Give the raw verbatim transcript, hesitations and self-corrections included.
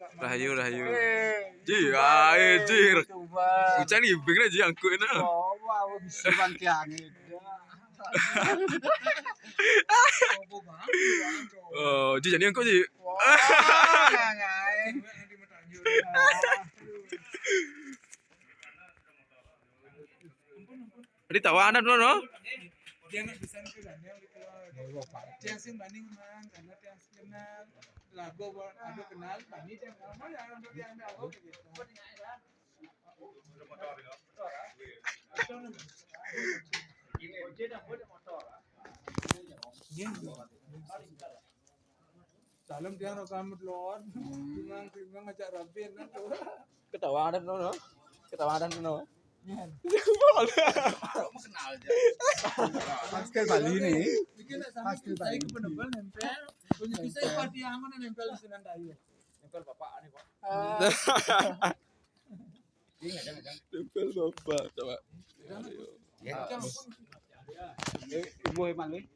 Rahayu, rahayu. Ji, ah, eh, ji. Ucang ni, beng lah ji angkut na. Oh, wah, wah, bisa bang tiang ni. Oh, ji jadi angkut ji. Wah, ngai. Tadi tawanan dulu, no? Tiang nak pesan ke Daniel gitu. Tiang sing banding mang, karena tiang sing kenal. Lagu ada kenal, kami tiang kenal, mana yang untuk tiang tahu gitu. Salam tiang rokam telur. Timang timang ngajak rabin kan tuh. Ketawa ada no, no. Ketawa ada no. Masker Bali ni. Bikin nak sama saya ke penebal nempel. Punya kisah itu hati yang mana nempel di Sunan Dayu. Nempel bapak ni, Pak. Tempel bapak, coba. Ibu emang ni.